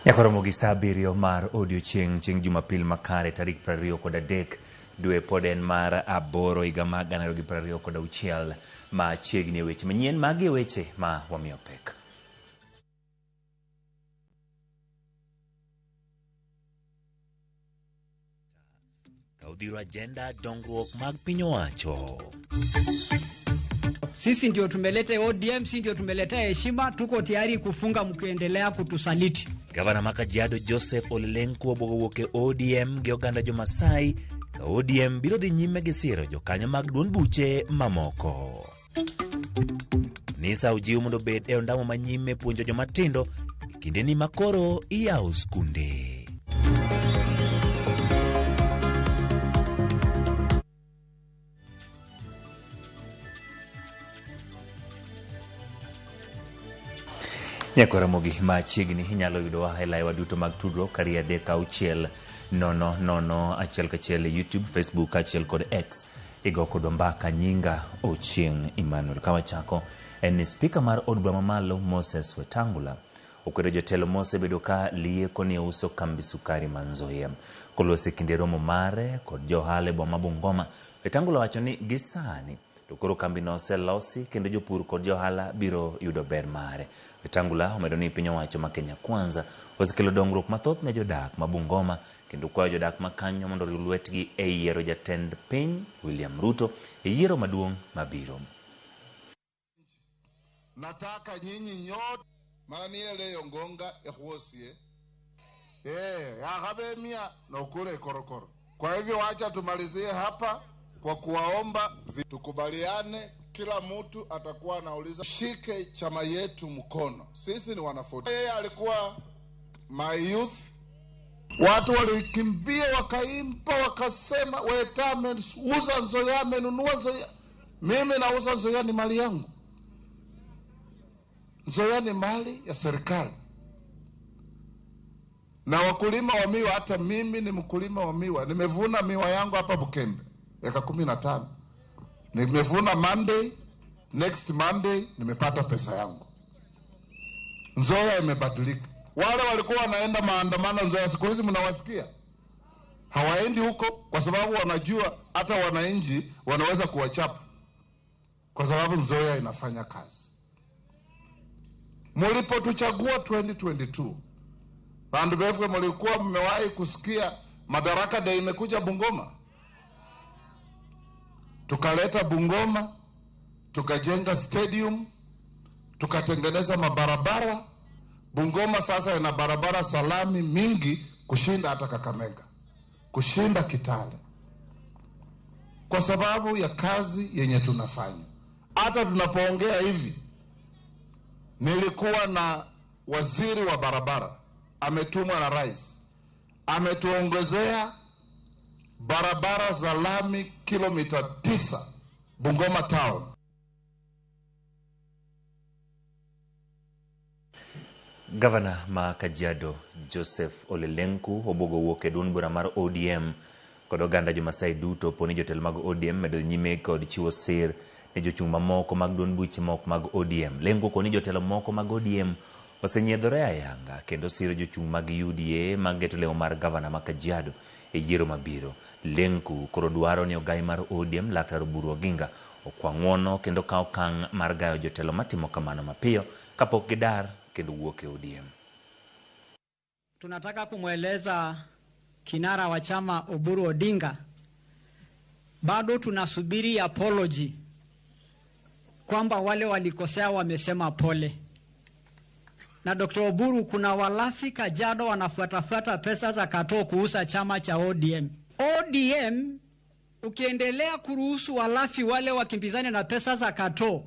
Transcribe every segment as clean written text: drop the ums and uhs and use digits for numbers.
Nyaka romo gi saa abiriyo mar odiochieng' chieng' Jumapil makare tarik 23 dwe pod en mar aboro higa mar 2026 machiegni e weche manyien magi e weche ma wamiyo pek. Ka udhiro ajenda dongruok mag piny owacho. Sisi ndio tumeleta ODM, sisi ndio tumeletea heshima, tuko tayari kufunga mkiendelea kutusaliti. Gavana ma Kajiado Joseph Ole Lenku obwogo wuok e ODM gi oganda jo-Masai ka ODM biro dhi nyime gi siro jokanyo mag duond buche mamoko. Nisa ojiw mondo obed e ondamo ma nyime puonjo joma tindo e kindeni ma koro iyawo skunde. Nyakwa Ramogi machiegni inyalo yudowa e laiwa duto mag tudruok ariyo adek auchiel nono nono achiel kachiel e YouTube, Facebook kaachiel kod X. Igo kodwa mbaka nyinga Ochieng' Emmanuel. Ka wachako en ni spika mar od bura mamalo Moses Wetangula okwedo jotelo mosebedo ka lieko ni ouso kambi sukari ma Nzoia. Koloso e kinde romo mare kod jo ohala e boma ma Bungoma, Wetangula owacho ni gi sani to koro kambino oselosi kendo jopur kod jo ohala biro yudo ber mare. Wetangula omedo ni piny owacho ma Kenya Kwanza osekelo dongruok mathoth ne jodak ma Bungoma kendo kwayo jodak ma kanyo mondo oriw lwetgi e yiero jatend piny William Ruto e yiero maduong' mabiro. Nataka nyinyi nyote mana niyeleyo ngonga ekhuosie eh yakhaba emia nokula ekorokoro. Kwa hivyo wacha tumalizie hapa kwa kuwaomba tukubaliane, kila mtu atakuwa anauliza shike chama yetu mkono. Sisi ni wanafunzi. Yeye alikuwa my youth Watu walikimbia wakaimba wakasema, Weta ameuza Nzoia, amenunua Nzoia. Mimi nauza Nzoia, ni mali yangu. Nzoia ni mali ya serikali na wakulima wa miwa. Hata mimi ni mkulima wa miwa, nimevuna miwa yangu hapa Bukembe eka 15 nimevuna Monday, next Monday nimepata pesa yangu. Nzoia imebadilika. Wale walikuwa wanaenda maandamano Nzoia, siku hizi mnawasikia hawaendi huko, kwa sababu wanajua hata wananchi wanaweza kuwachapa, kwa sababu Nzoia inafanya kazi. Mlipotuchagua 2022 bandu befwe, mlikuwa mmewahi kusikia Madaraka Day imekuja Bungoma? Tukaleta Bungoma, tukajenga stadium, tukatengeneza mabarabara. Bungoma sasa ina barabara salami mingi kushinda hata Kakamega, kushinda Kitale, kwa sababu ya kazi yenye tunafanya. Hata tunapoongea hivi, nilikuwa na waziri wa barabara ametumwa na rais, ametuongezea barabara za lami kilomita 9 Bungoma town. Gavana ma Kajiado Joseph Ole Lenku obwogo wuok e duond bura mar ODM kod oganda jo-Masai duto poni jotelo mag ODM medo nyime kod chiwo sir ne jochung' mamoko mag duond buche mok mag ODM. Lenku okoni jotelo moko mag ODM osenyiedhore ayanga kendo siro jochung' mag UDA mageto lemo mar gavana ma Kajiado e yiero mabiro. Lenku koro dwaro ni ogai mar ODM Laktar Oburu Oginga okwa ng'uono kendo kaw okang' mar gayo jotelo matimo kamano mapiyo kapok gidar kendo wuok e ODM. Tunataka kumweleza kinara wa chama Oburu Odinga, bado tunasubiri apology kwamba wale walikosea wamesema pole. Na Dr. Oburu, kuna walafi Kajiado wanafuatafuata pesa za Katoo kuuza chama cha ODM. ODM ukiendelea kuruhusu walafi wale wakimbizane na pesa za Katoo,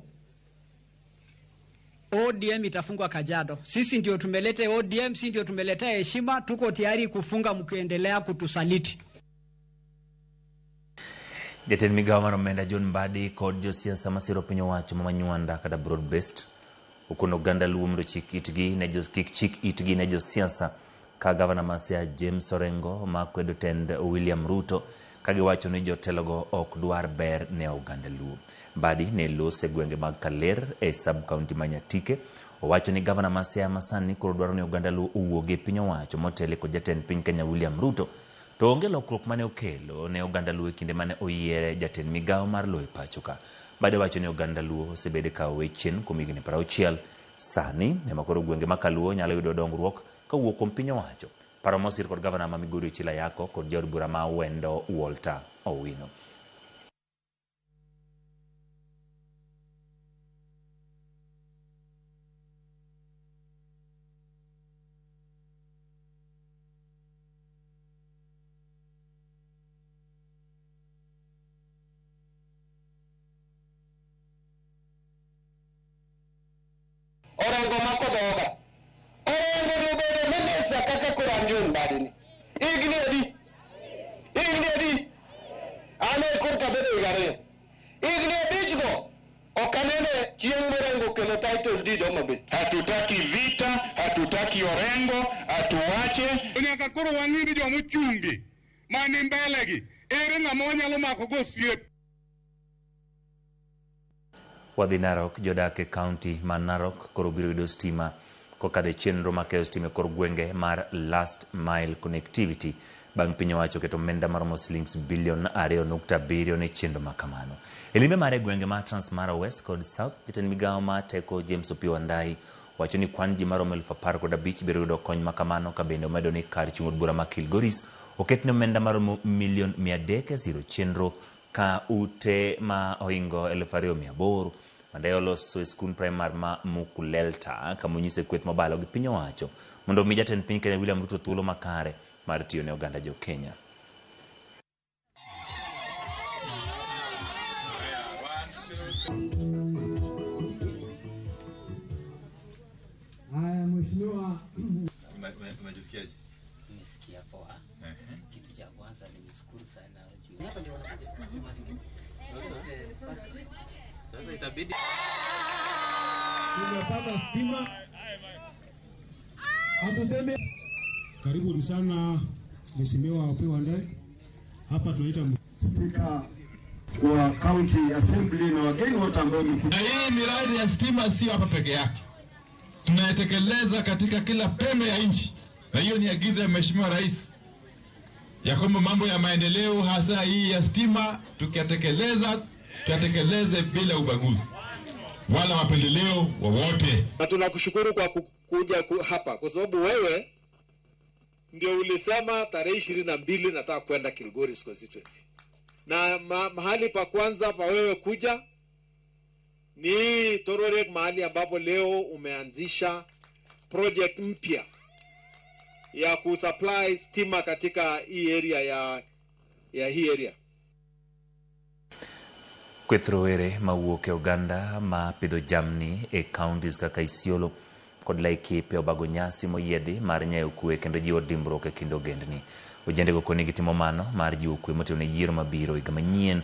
ODM itafungwa Kajiado. Sisi ndio tumeleta ODM, sisi ndio tumeletea heshima, tuko tayari kufunga mkiendelea kutusaliti. Jatend migawo mar omenda John Mbadi kod josiasa masiro piny owacho ma Manywanda kata broad based okono oganda Luo mondo chik itgi ne jo, kik chik itgi ne josiasa ka gavana ma Siaya James Orengo ma kwedo tend William Ruto ka giwacho ni jotelogo ok dwar ber ne oganda Luo. Mbadi ne lose gwenge mag Kaler e sub county ma Nyatike. Owacho ni gavana ma Siaya masani koro dwaro ni oganda Luo owuog e piny owacho motelo kod jatend piny Kenya William Ruto. To onge lokruok mane okelo ne oganda Luo e kinde mane oyiere jatend migawo mar lowo e pacho ka. Mbadi wacho ni oganda Luo osebed ka owe chien kuom higni 60. Sani ema koro gwenge ma Kaluo nyalo yudo dongruok kowuok kuom piny owacho. Paro mosir kod gavana ma Migori Ochilo Ayako kod jaod bura ma Wendo Walter Owino. Orengo mako dhoga. Orengo nobedo minista kaka koro an John Mbadi ni. Higni adi? Higni adi? An e korka bedo higa ariyo. Higni abich go ok anene chieng' Orengo kelo title deed Homa Bay. Hatutaki vita, hatutaki Orengo, atuache. Nyaka koro wang'i ni joma ochungi mani mbele gi ere ng'ama wanyalo mako go osiep. Wadhi Narok, jodak e kaunti ma Narok koro biro yudo stima kokadho e chenro mar keyo stima e kor gwenge mar Last Mile Connectivity bang' piny owacho keto omenda maromo silings bilion 2.7 ne chenro ma kamano. E limbe mare e gwenge ma Transmara West kod South, jatend migawo mar teko James Opiyo Wandayi wacho ni kwan ji maromo 15,000 biro yudo kony ma kamano, ka bende omedo ni kar chung' od bura ma Kilgoris oketne omenda maromo milion 300 e siro chenro ka ute ma ohingo 2,800. Wandayi oloso e skund primar ma Mukulelta kama onyise kweth mobalo gi piny owacho mondo omi jatend piny Kenya William Ruto thuolo makare mar tiyo ne oganda jo Kenya. Haya, mheshimiwa. Unajisikiaje? Nimesikia poa. Kitu cha kwanza nimeshukuru sana juu. Sasa itabidi tumepata stima, hatusemi. Karibuni sana Mheshimiwa Opiyo Wandayi. Hapa tunaita Spika wa County Assembly na wageni wote ambao wamekuja. Na hii miradi ya stima sio hapa peke yake, tunaitekeleza katika kila pembe ya nchi, na hiyo ni agizo ya Mheshimiwa Rais ya kwamba mambo ya maendeleo hasa hii ya stima tukiyatekeleza, tuyatekeleze bila ubaguzi wala mapendeleo wowote. Na tunakushukuru kwa kuja hapa kwa sababu wewe ndio ulisema tarehe 22 nataka kwenda Kilgoris constituency, na mahali pa kwanza pa wewe kuja ni Tororek, mahali ambapo leo umeanzisha project mpya ya kusupply stima katika hii area ya hii area. Kweth rowere mawuok e oganda ma pidho jamni e counties kaka Isiolo kod Laikipia obago nyasi moyiedhi mar nyayo kwe kendo jiwo dimbruok e kind ogendni. Ojendego koni gitimo mano mar jiwo kwe motelo ne yiero mabiro higa manyien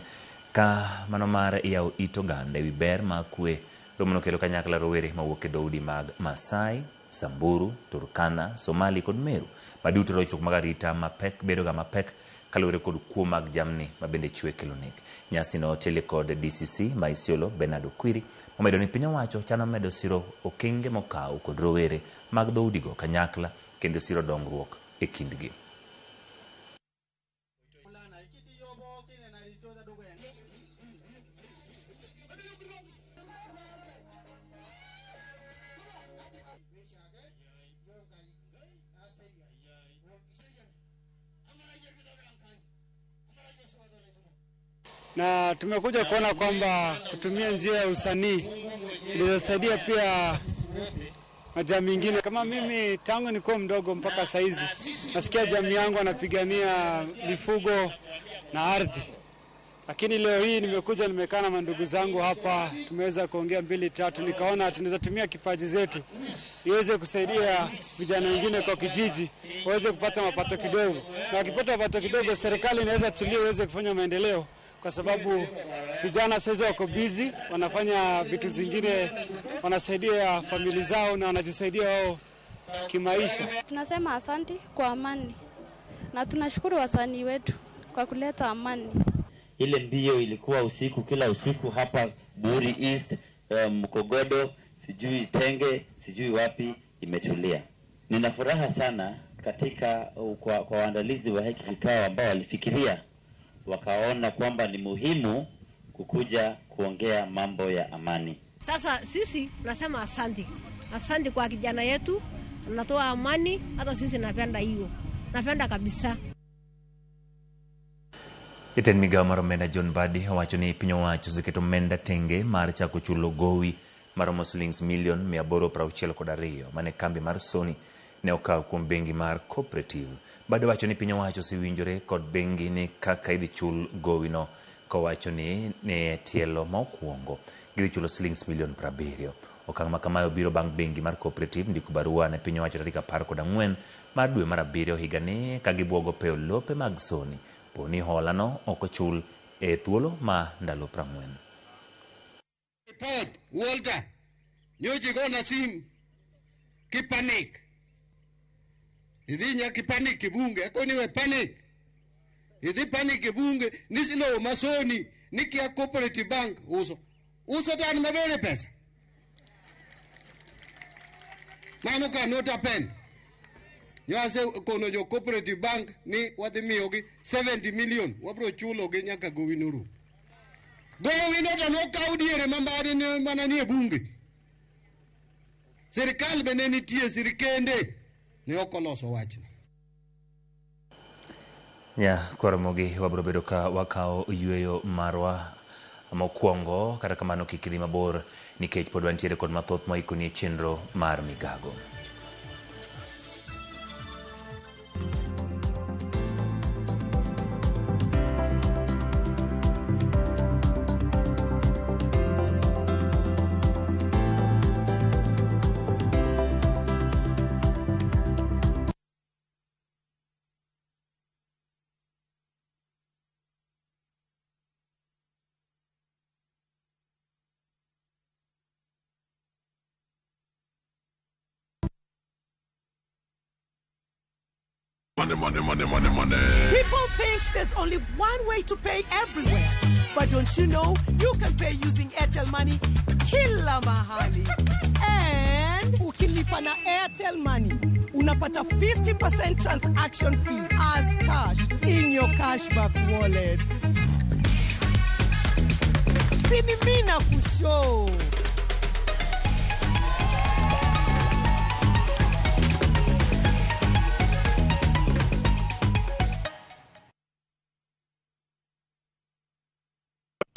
ka mano mar yawo it oganda ewi ber mar kwe. Romo no kelo kanyakla rowere mawuok e dhoudi mag Masai, Samburu, Turkana, Somali kod Meru maduto rochruok mag arita mapek bedo ga mapek kaluwore kod kuo mag jamni ma bende chwe kelo nek. Nyasi no otelie kod DCC ma Isiolo Bernard Okwiri momedo ni piny owacho chano medo siro okenge mokaw kod rowere mag dhoudigo kanyakla kendo siro dongruok e kindgi. Na tumekuja kuona kwamba kutumia njia ya usanii inasaidia pia majamii mengine. Kama mimi tangu nikuwa mdogo mpaka saizi nasikia jamii yangu wanapigania mifugo na ardhi, lakini leo hii nimekuja nimekaa na mandugu zangu hapa, tumeweza kuongea mbili tatu, nikaona tunaweza tumia kipaji zetu iweze kusaidia vijana wengine kwa kijiji waweze kupata mapato kidogo, na wakipata mapato kidogo serikali inaweza tulia iweze kufanya maendeleo, kwa sababu vijana sasa wako busy, wanafanya vitu zingine, wanasaidia familia zao na wanajisaidia wao kimaisha. Tunasema asanti kwa amani na tunashukuru wasanii wetu kwa kuleta amani. Ile mbio ilikuwa usiku, kila usiku hapa Buuri East, Mkogodo, sijui Tenge, sijui wapi, imetulia. Nina furaha sana katika kwa waandalizi wa hiki kikao ambao walifikiria wakaona kwamba ni muhimu kukuja kuongea mambo ya amani. Sasa sisi nasema asante. Asante kwa kijana yetu, anatoa amani, hata sisi napenda hiyo. Napenda kabisa. Jatend migao mar omenda John Mbadi owacho ni piny owacho oseketo omenda tenge mar chako chulo gowi maromo silings milion 862 mane kambi mar Sony ne okawo kuom bengi mar Cooperative. Mbadi owacho ni piny owacho osewinjore kod bengi ni kaka idhi chul gowino, kowacho ni ne tielo ma okwongo gidhi chulo silings milion 70. Okang' ma kamae obiro bang' bengi mar Cooperative ndiko barua ne piny owacho tarik 14 mar dwe mar 7 higani ka gibuogo peyo lope mag Sony poni hola no ok ochul e thuolo ma ndalo 40. Report Walter nyochi gona sim ki panic idhi nyaka panic e bunge akoni we panic idhi panic e bunge ni lowo ma Sony ni kia Cooperative Bank uso uso to an mabere pesa mano ka not happen. Nyo kono jo Cooperative Bank ni wadhi miyogi 70 million wabro chulogi nyaka gowi norum. Gowi no to nokaw diere ma Mbadi mana nie bunge. Sirikal be ne nitie, sirikende ne ok oloso wachno. Nya koromogi wabro bedo ka wakawo yweyo marwa mokwongo, kata kamano kik idhi mabor nikech pod wantiere kod mathoth moikoni e chenro mar migago. Money, money, money, money, money. People think there's only one way to pay everywhere. But don't you know you can pay using Airtel Money kila mahali. And ukilipa na Airtel Money, unapata 50% transaction fee as cash in your cashback wallet. Sini mina kushow.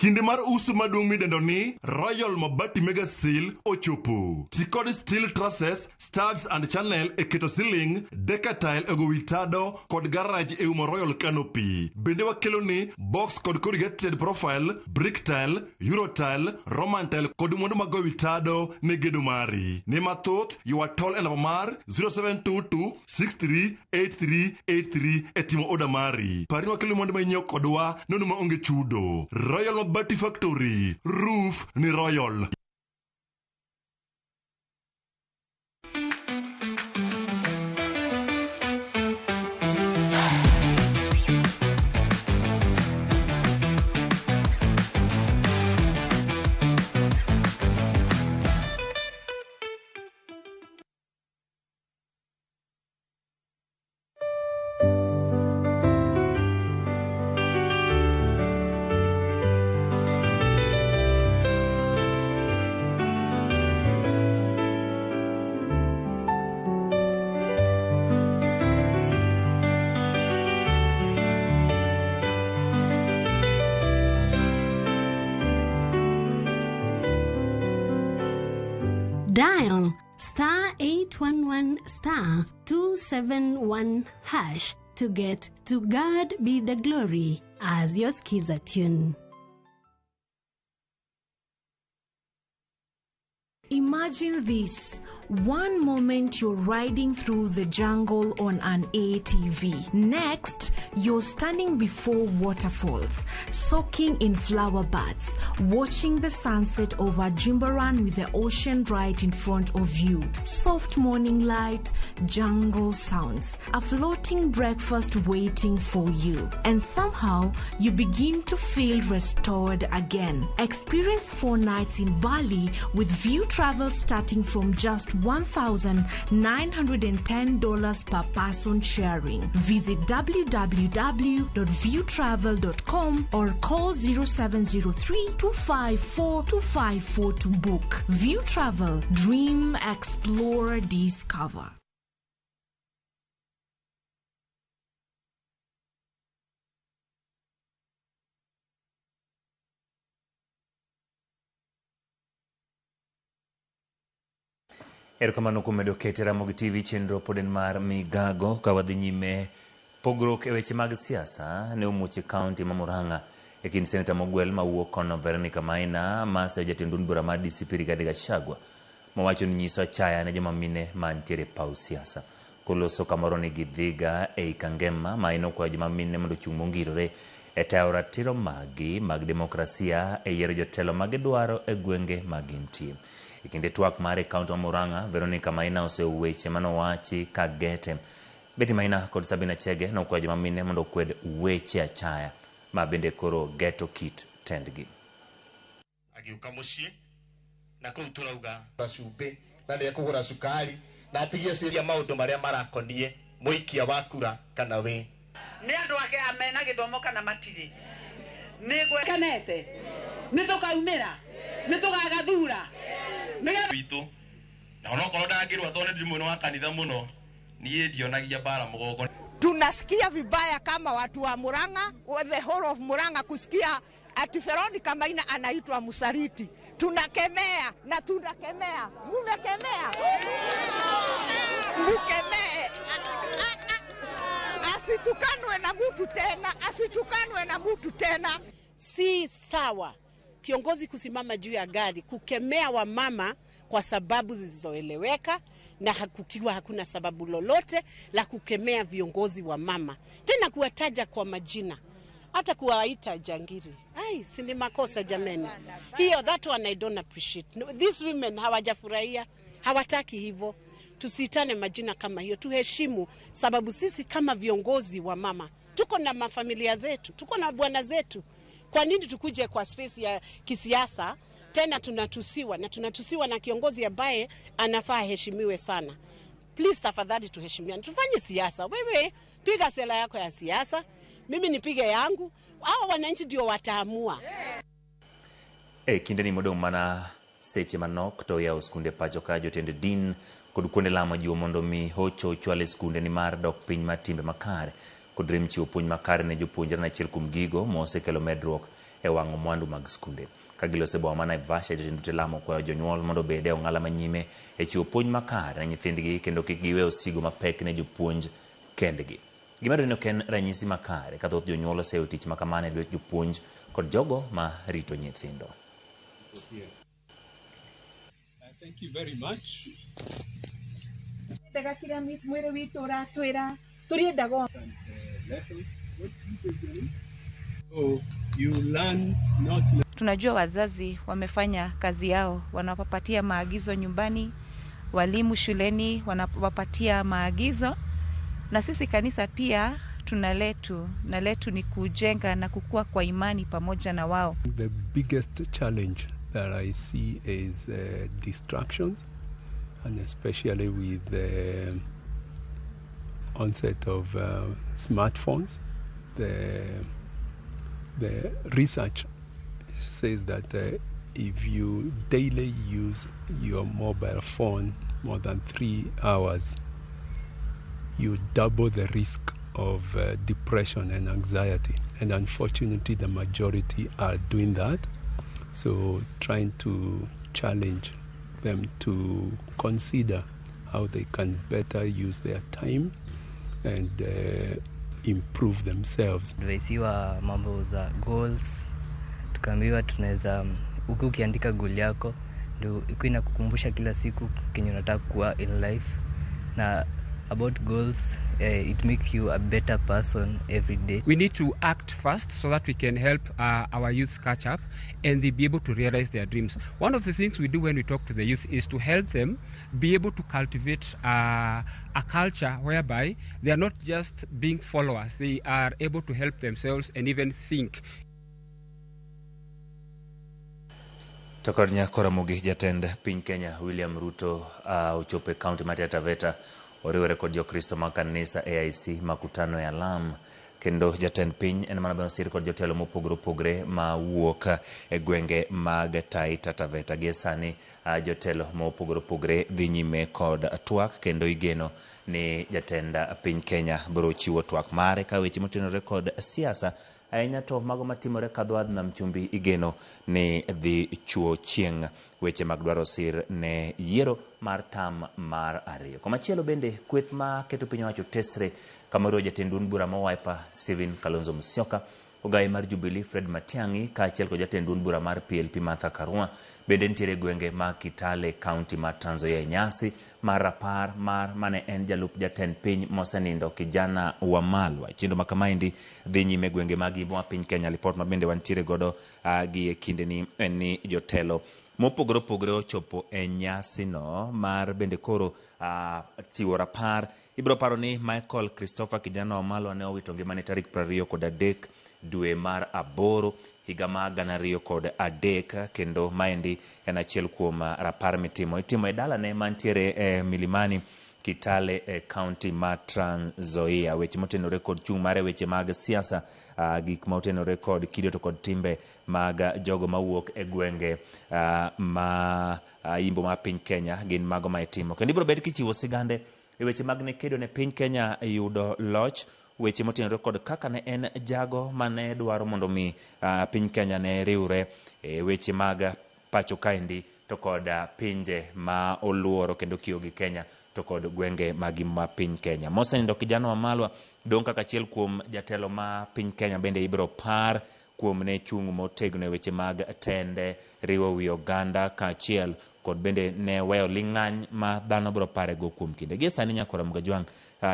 Kinde mar uso maduong' midendo ni Royal Mabati Mega Sale ochopo. Ti kod steel trusses, studs and channel e keto ceiling, decatile e go wi tado kod garage e umo Royal Canopy. Bende wakelo ni box kod corrugated profile, brick tile, euro tile, roman tile kod mwandu mag go wi tado ne gedo mari. Ne mathoth ywa tol e namba mar 0722 638383 e timo oda mari. Par ni wakelo mwandu ma inyiewo kodwa nono maonge chudo. Royal Mabati Factory, roof ni Royal. Dial star 811 star 271 hash to get To God Be the Glory as your Skiza tune. Imagine this. One moment you're riding through the jungle on an ATV. Next, you're standing before waterfalls, soaking in flower buds, watching the sunset over Jimbaran with the ocean right in front of you. Soft morning light, jungle sounds, a floating breakfast waiting for you. And somehow, you begin to feel restored again. Experience 4 nights in Bali with View Travel starting from just $1,910 per person sharing. Visit www.viewtravel.com or call 0703 254 254 to book. View Travel. Dream, explore, discover. Erokamano kuom medo kete Ramogi TV chenro pod en mar Migago ka wadhi nyime pogruok e weche mag siasa ne omuoch e kaunti ma Murang'a e kind seneta mogwel mawuok kono Veronica Maina maseyo jatend duond bura mar DCP Rigathi Gachagua mowacho ni nyiso achaya ne joma mine mantiere e paw siasa. Koloso kamoro ni Githiga ei Kangema, Maina okwayo joma mine mondo ochung' mongirore e tayo ratiro maggi mag demokrasia e yiero jotelo ma gidwaro e gwenge ma gintie. E kinde twak mare e kaunti ma Murang'a, Veronica Maina osewo weche manowachi ka gete. Betty Maina kod Sabina Chege nokwayo joma mine mondo okwed weche achaya ma bende koro geto kit tendgi. Agiuka muciĩ na kũu tũrauga cumbĩ na nĩ ekũgũra cukari na atigie ciria maũndũ marĩa marakonie mũikia wa kura kana wĩ nĩ andũ ake mena gĩthomo kana matirĩ nĩ gwekanete nĩ tũkaumĩra nĩ tũgagathura witũ na onokorwo ndangĩrwa tondũ nĩ mwena wa kanitha mũno niĩ ndionagia bara mũgongo. Tunasikia vibaya kama watu wa Murang'a, the whole of Murang'a, kusikia ati Veronica Maina anaitwa msaliti. Tunakemea na tunakemea. Mumekemea. Mukemee. Asitukanwe na mtu tena, asitukanwe na mtu tena. Si sawa kiongozi kusimama juu ya gari kukemea wamama kwa sababu zisizoeleweka na hakukiwa hakuna sababu lolote la kukemea viongozi wa mama, tena kuwataja kwa majina, hata kuwaita jangiri. Ai, si ni makosa jameni. Hiyo, that one I don't appreciate. No, these women hawajafurahia, hawataki hivyo. Tusiitane majina kama hiyo, tuheshimu, sababu sisi kama viongozi wa mama tuko na mafamilia zetu, tuko na bwana zetu. Kwa nini tukuje kwa space ya kisiasa tena tunatusiwa, na tunatusiwa na kiongozi ambaye anafaa heshimiwe sana? Please, tafadhali tuheshimiane. Tufanye siasa. Wewe piga sera yako ya siasa, mimi nipige yangu. Hao wananchi ndio wataamua. E kinde ni modong' mana seche manok to yawo skunde pacho ka jotend din kod kuonde lamo jiwo mondo mi hocho ochwal e skunde nimar dok piny mar timbe makare kod rem chiwo puonj makare ne jopuonjre en achiel kuom gigo mosekelo medruok e wang'o mwandu mag skunde. Ka giloso e boma ma Naivasha, jotend ute lamo okwayo jonyuol mondo obed e ong'ala manyime e chiwo puonj makare ne nyithindgi kendo kik giwe osigo mapek ne jopuonj kendgi. Gima dwarore ni ok en ranyisi makare ka thoth jonyuol oseyo tich ma kamano e lwet jopuonj kod jogo ma rito nyithindo. Thank you very much. So you learn not. Tunajua wazazi wamefanya kazi yao, wanawapatia maagizo nyumbani, walimu shuleni wanawapatia maagizo, na sisi kanisa pia tuna letu, na letu ni kujenga na kukua kwa imani pamoja na wao. The biggest challenge that I see is distractions, and especially with the onset of smartphones. The research says that if you daily use your mobile phone more than 3 hours, you double the risk of depression and anxiety. And unfortunately, the majority are doing that. So trying to challenge them to consider how they can better use their time and improve themselves. Advice mambo za goals, tukaambiwa tunaweza ukiandika goal yako Ndio ikuwe inakukumbusha kila siku kenye unataka kuwa in life. Na about goals, it make you a better person every day. We need to act fast so that we can help our youths catch up and they be able to realize their dreams. One of the things we do when we talk to the youth is to help them be able to cultivate a culture whereby they are not just being followers, they are able to help themselves and even think. To kod nyako Ramogi jatend piny Kenya William Ruto ochopo e kaunti ma Taita Taveta oriwore kod jokristo mag kanisa AIC Makutano ya Lam kendo jatend piny en mana bende osir kod jotelo mopogore opogore ma wuok e gwenge mag Taita Taveta. Gie sani jotelo mopogore opogore dhi nyime kod twak kendo igeno ni jatend piny Kenya biro chiwo twak mare ka weche motenore kod siasa ahinya to mago matimore kadho wadh nam chumbi igeno ni dhi chuo chieng' weche mag dwaro sir ne yiero mar tam mar ariyo. Komachielo bende kweth ma keto piny owacho tesre kama oriwo jatend duond bura ma Wiper Stephen Kalonzo Musyoka, ogayi mar Jubilee Fred Matiang'i kaachiel kod jatend duond bura mar PLP Martha Karua bende nitiere e gwenge mag Kitale kaunti mar Trans Nzoia e nyasi mar rapar mar mane en jalup jatend piny mosenindo Kijana Wamalwa. Chenro ma kamaendi dhi nyime e gwenge mag Imbo ma piny Kenya. Lipot ma bende wantiere godo gi e kindeni en ni jotelo mopogore opogore ochopo e nyasino mar bende koro chiwo rapar. Ibiro paro ni Michael Christopher Kijana Wamalwa ne owito ngimane tarik 23 dwe mar aboro higa mar 2003 kendo maendi en achiel kuom rapar mitimo. Itimo e dalane mantiere e Milimani Kitale e kaunti ma Trans Nzoia. Weche motenore kod chung' mare weche mag siasa, gik ma otenore kod kido to kod timbe mag jogo mawuok e gwenge ma imbo mar piny Kenya gin mago ma itimo. Kendo ibiro bed kichiwo sigande e weche mag ne kedo ne piny Kenya yudo loch, weche motenore kod kaka ne en jago mane dwaro mondo mi piny Kenya ne riwre e weche mag pacho kaendi to kod pinje ma oluoro kendo kiyo gi Kenya to kod gwenge mag ma piny Kenya. Mosenindo Kijana Wamalwa dong' kaka achiel kuom jatelo ma piny Kenya bende ibiro par kuom ne chung' motegno e weche mag tende, riwo wi oganda kaachiel kod bende ne weyo ling'any ma dhano biro parego kuom kinde. Gie sani nyakora Mugajwang',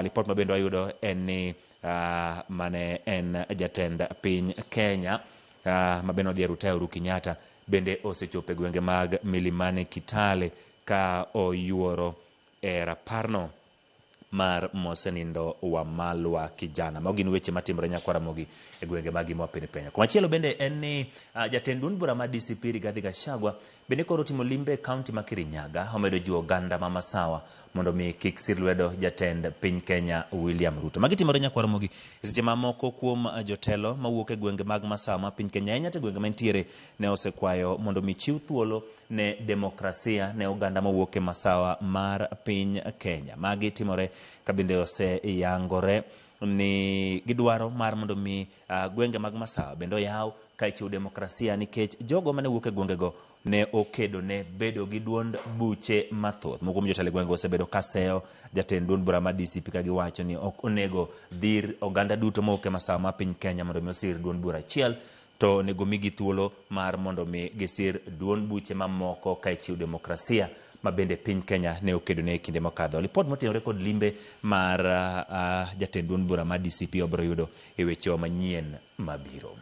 lipot ma bende wayudo en ni mane en jatend piny Kenya ma bende odhi e Rutaya Uhuru Kenyatta bende osechopo e gwenge mag Milimani Kitale ka oyuoro e raparno mar mosenindo Wamalwa Kijana. Mago gin weche matimore nyakwara Ramogi e gwenge mag Gimo piny Kenya. Komachielo bende en ni jatend duond bura mar DCP Rigathi Gachagua bende koro otimo limbe e kaunti ma Kirinyaga omedo jiwo oganda ma Masawa mondo mi kik sir lwedo jatend piny Kenya William Ruto. Magi timore nyakwara Ramogi e seche ma moko kuom jotelo mawuok e gwenge mag Masawa ma piny Kenya ahinya to gwenge mantiere ne osekwayo mondo mi chiw thuolo ne demokrasia ne oganda mawuok e Masawa mar piny Kenya. Magi timore ka bende oseyangore ni gidwaro mar mondo mi gwenge mag Masawa bende oyaw ka ichiwo demokrasia nikech jogo mane wuok e gwengego ne okedo ne bedo gi duond buche mathoth. Moko kuom jotelo e gwengego osebedo ka seyo jatend duond bura mar DCP ka giwacho ni ok onego dhir oganda duto mowuok e Masawa ma piny Kenya mondo mi osir duond bura achiel to onego migi thuolo mar mondo mi gisir duond buche mamoko ka ichiwo demokrasia ma bende piny Kenya ne okedo ne e kinde mokadho. Lipot motenore kod limbe mar jatend duond bura mar DCP obiro yudo e wechewa manyien mabiro.